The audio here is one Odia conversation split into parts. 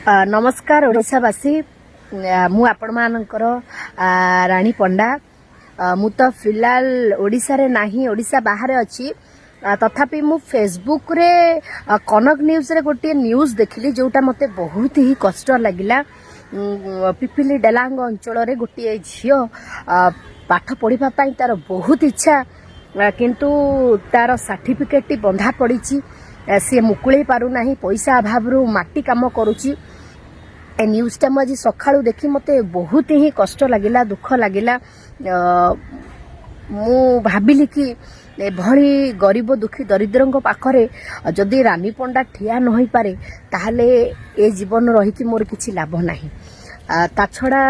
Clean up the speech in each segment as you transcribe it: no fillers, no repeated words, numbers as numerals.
ନମସ୍କାର ଓଡ଼ିଶାବାସୀ। ମୁଁ ଆପଣମାନଙ୍କର ରାଣୀ ପଣ୍ଡା। ମୁଁ ତ ଫିଲହାଲ ଓଡ଼ିଶାରେ ନାହିଁ, ଓଡ଼ିଶା ବାହାରେ ଅଛି। ତଥାପି ମୁଁ ଫେସବୁକରେ କନକ ନ୍ୟୁଜ୍ରେ ଗୋଟିଏ ନ୍ୟୁଜ୍ ଦେଖିଲି, ଯେଉଁଟା ମୋତେ ବହୁତ ହିଁ କଷ୍ଟ ଲାଗିଲା। ପିପିଲି ଡେଲାଙ୍ଗ ଅଞ୍ଚଳରେ ଗୋଟିଏ ଝିଅ ପାଠ ପଢ଼ିବା ପାଇଁ ତାର ବହୁତ ଇଚ୍ଛା, କିନ୍ତୁ ତାର ସାର୍ଟିଫିକେଟଟି ବନ୍ଧା ପଡ଼ିଛି। ସିଏ ମୁକୁଳେଇ ପାରୁନାହିଁ, ପଇସା ଅଭାବରୁ ମାଟି କାମ କରୁଛି। ଏ ନ୍ୟୁଜ୍ଟା ମୁଁ ଆଜି ସକାଳୁ ଦେଖି ମୋତେ ବହୁତ ହିଁ କଷ୍ଟ ଲାଗିଲା, ଦୁଃଖ ଲାଗିଲା। ମୁଁ ଭାବିଲି କି ଏଭଳି ଗରିବ ଦୁଃଖୀ ଦରିଦ୍ରଙ୍କ ପାଖରେ ଯଦି ରାନୀ ପଣ୍ଡା ଠିଆ ନ ହୋଇପାରେ, ତାହେଲେ ଏ ଜୀବନ ରହିକି ମୋର କିଛି ଲାଭ ନାହିଁ। ତା ଛଡ଼ା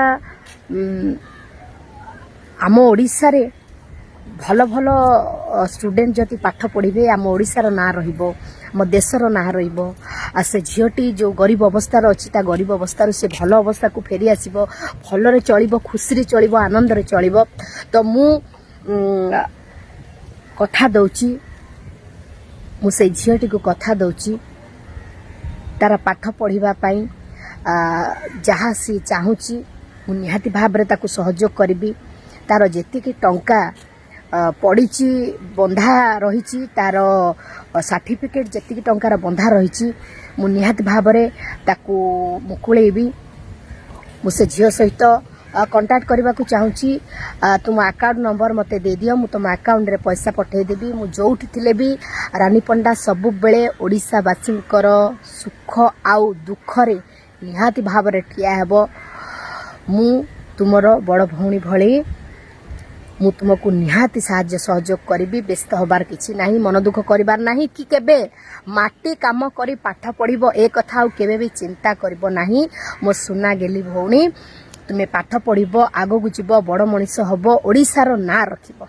ଆମ ଓଡ଼ିଶାରେ ଭଲ ଭଲ ଷ୍ଟୁଡେଣ୍ଟ ଯଦି ପାଠ ପଢ଼ିବେ, ଆମ ଓଡ଼ିଶାର ନାଁ ରହିବ, ଆମ ଦେଶର ନାଁ ରହିବ। ଆଉ ସେ ଝିଅଟି ଯେଉଁ ଗରିବ ଅବସ୍ଥାରେ ଅଛି, ତା ଗରିବ ଅବସ୍ଥାରୁ ସେ ଭଲ ଅବସ୍ଥାକୁ ଫେରି ଆସିବ, ଭଲରେ ଚଳିବ, ଖୁସିରେ ଚଳିବ, ଆନନ୍ଦରେ ଚଳିବ। ତ ମୁଁ କଥା ଦେଉଛି, ମୁଁ ସେଇ ଝିଅଟିକୁ କଥା ଦେଉଛି, ତାର ପାଠ ପଢ଼ିବା ପାଇଁ ଯାହା ସିଏ ଚାହୁଁଛି, ମୁଁ ନିହାତି ଭାବରେ ତାକୁ ସହଯୋଗ କରିବି। ତାର ଯେତିକି ଟଙ୍କା ପଡ଼ିଛି, ବନ୍ଧା ରହିଛି, ତାର ସାର୍ଟିଫିକେଟ୍ ଯେତିକି ଟଙ୍କାର ବନ୍ଧା ରହିଛି, ମୁଁ ନିହାତି ଭାବରେ ତାକୁ ମୁକୁଳେଇବି। ମୁଁ ସେ ଝିଅ ସହିତ କଣ୍ଟାକ୍ଟ କରିବାକୁ ଚାହୁଁଛି। ତୁମ ଆକାଉଣ୍ଟ ନମ୍ବର ମୋତେ ଦେଇଦିଅ, ମୁଁ ତୁମ ଆକାଉଣ୍ଟରେ ପଇସା ପଠାଇଦେବି। ମୁଁ ଯେଉଁଠି ଥିଲେ ବି ରାନୀ ପଣ୍ଡା ସବୁବେଳେ ଓଡ଼ିଶାବାସୀଙ୍କର ସୁଖ ଆଉ ଦୁଃଖରେ ନିହାତି ଭାବରେ ଠିଆ ହେବ। ମୁଁ ତୁମର ବଡ଼ ଭଉଣୀ ଭଳି ମୁଁ ତୁମକୁ ନିହାତି ସାହାଯ୍ୟ ସହଯୋଗ କରିବି। ବ୍ୟସ୍ତ ହେବାର କିଛି ନାହିଁ, ମନ ଦୁଃଖ କରିବାର ନାହିଁ କି କେବେ ମାଟି କାମ କରି ପାଠ ପଢ଼ିବ ଏ କଥା ଆଉ କେବେ ବି ଚିନ୍ତା କରିବ ନାହିଁ। ମୋ ସୁନା ଗେଲି ଭଉଣୀ, ତୁମେ ପାଠ ପଢ଼ିବ, ଆଗକୁ ଯିବ, ବଡ଼ ମଣିଷ ହବ, ଓଡ଼ିଶାର ନାଁ ରଖିବ।